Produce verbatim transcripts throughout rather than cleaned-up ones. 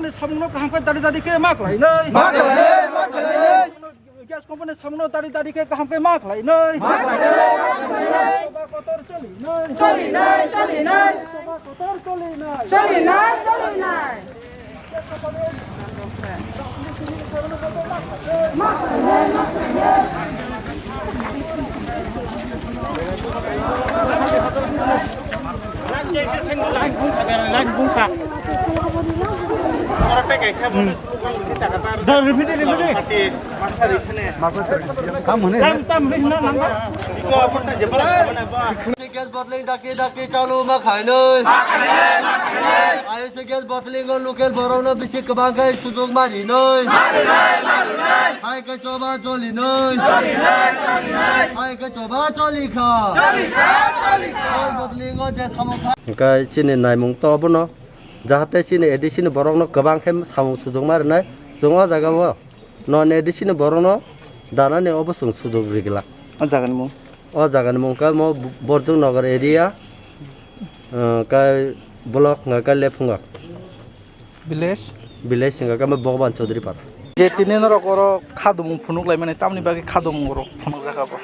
Samungno kaham khe dadi dadi khe ma khlainai. Ma khlainai, ma khlainai. Gas company samungno dadi dadi khe kaham khe ma khlainai. Ma khlainai, ma khlainai. Kotor cholinai. Cholinai, cholinai. Kotor cholinai. Cholinai, cholinai. Tam, tam, ring na, nang. Gas bottling daki daki chalu ma khainai. Ayush gas bottling o local borok no bisi kwbang khe sujuk ma rinai. Hai khe choba cholinai. Hai khe choba choli kha. Gas bottling o je samung kha. Hingkhe chini naimung to obono, jahate chini A D C ni borok no kwbang khe samung sujuk ma rinai. Chwng o jaga o non A D C ni borok no danani obo chwng sujuk rigla. O jaga ni mung? O jaga ni mung khe mo Borjong Nagar area, ah, khe block hwnka khe Lephunga. Village? Village hwnka khe mo Bhagwan Chaudhary Para. Je tini norok oro khadumung phunuk lai mani, tamni bagwi khadumung rok phunuk jakha bo?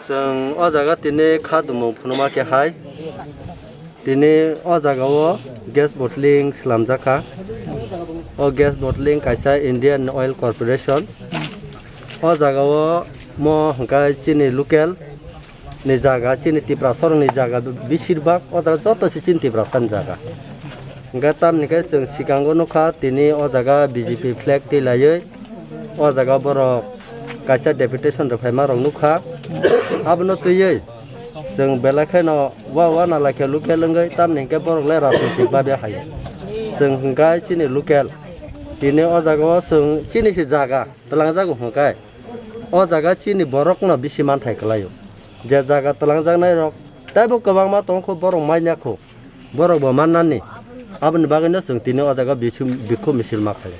Chwng o jaga tini khadumung phunukma khe hai. Tini o jaga o gas bottling slamjak kha. O gas bottling kaisa Indian Oil Corporation. O jaga o mo hwnkhe chini local ni jaga, chini Tiprasa rokni jaga, beshirbak o jaga joto se chini Tiprasa ni jaga. Hwnkhe tamni khe chwng swkango nukha, tini o jaga B J P flag twilaiwi o jaga borok kaisa deputation rwphaima rok nukha. Abono twiwi chwng belai kheno wa wa na laikhe local wngwi, tamni hwnkhe borok le rajnitik babe hai. Chwng hwnkhe chini local, tini o jaga o chwng chini se jaga twlangjago hwnkhe, o jaga chini borokno bisi manthai kwlaio. Je jaga twlangjaknai rok teibo kwbangma tongkho, borok manya kho, borok bo mannani. Aboni bagwino chwng tini o jaga bikhum-, bikhum misil ma khaio.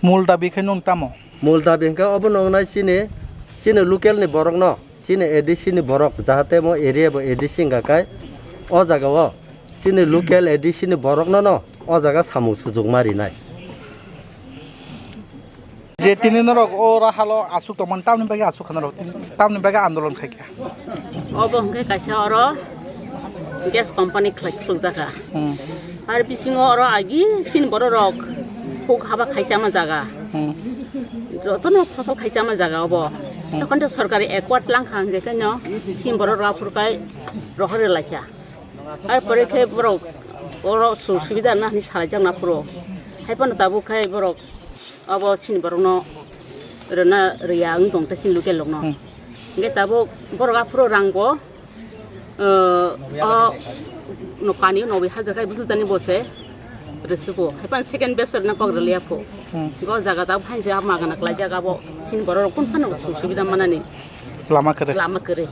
Mul dabi khe nwng tamo? Mul dabi hwnkhe obono wngnai chini, chini local ni borokno, chini A D C ni borok, jahate mo area bo A D C wngkha khe o jaga o chini local A D C ni borokno no o jaga samung sujuk ma rinai. Je tini norok o rahalo aswk tongmani, tamni bagwi aswk kha norok, tamni bagwi andolon khai kha? Obo hwnkhe kaisa oro gas company khlai khuluk jaga. Hmm. Ar bisingo oro agi chini borok rok huk haba khai chama jaga. Hmm. Jotono phosol khai chama jaga obo. Hmm. Jokhon to sorkari accord lang kha hwnkhe no chini borok rok aphuru khai rohor lai kha. Ar pore khe borok oro sujog subida na hinwi salai jak na phuru. Hai phano tabuk khai borok Obo chini borokno rwna rwya wng tong tei chini local rokno. Hmm. Hingke tabuk borok aphuru rang bo, o, o, no kani nobwi hajar khai busu jani bo se rwsugo. Haiphano second batch rwna kok rwliya pho. Hmm. Go jaga tabuk phainse hap magana klaijak abo chini borok rok kun phano sujog subida manani. Lama kwrwi. Lama kwrwi.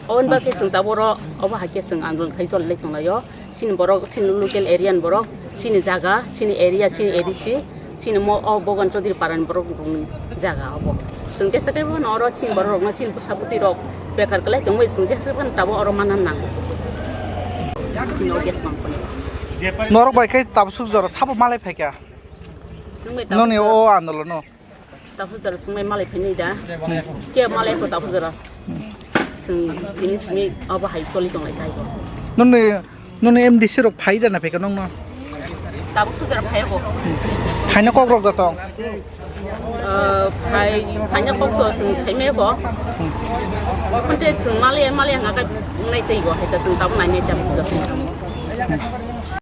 Oboni bagwi chwng tabuk oro obo hai khe chwng andolon khai choli lai tonglaio. Chini borok, chini local area ni borok, chini jaga, chini area, chini A D C, chini mo o Bhogan Chaudhary para ni borok rokni jaga obo. Chwng jesa khe bono oro chini borok rokno chini bwsa bwtwi rok bekar kwlai tongwi chwng jesa khe bono tabuk oro manna nango. Chini o gas company. Norok bai khe tabuk suk jora sabo malai phaikha. Chwng bai tabuk Noni suk- o andolon no. Tabuk jora chwng bai malai phainai da. Ke malai ko tabuk jora. Chwng tini simi abo hai choli tonglai tai bo. Noni, noni M D C rok phai da na phaikha nongno? Tabuk sujara phai ko. Phaina kok rok da tong? Ah, phai, phaina kok to chwng phaimai ko. Kunte chwng malai, malai hanga kai nai tei bo, hai ta chwng tabuk nai nai tabuk sujara.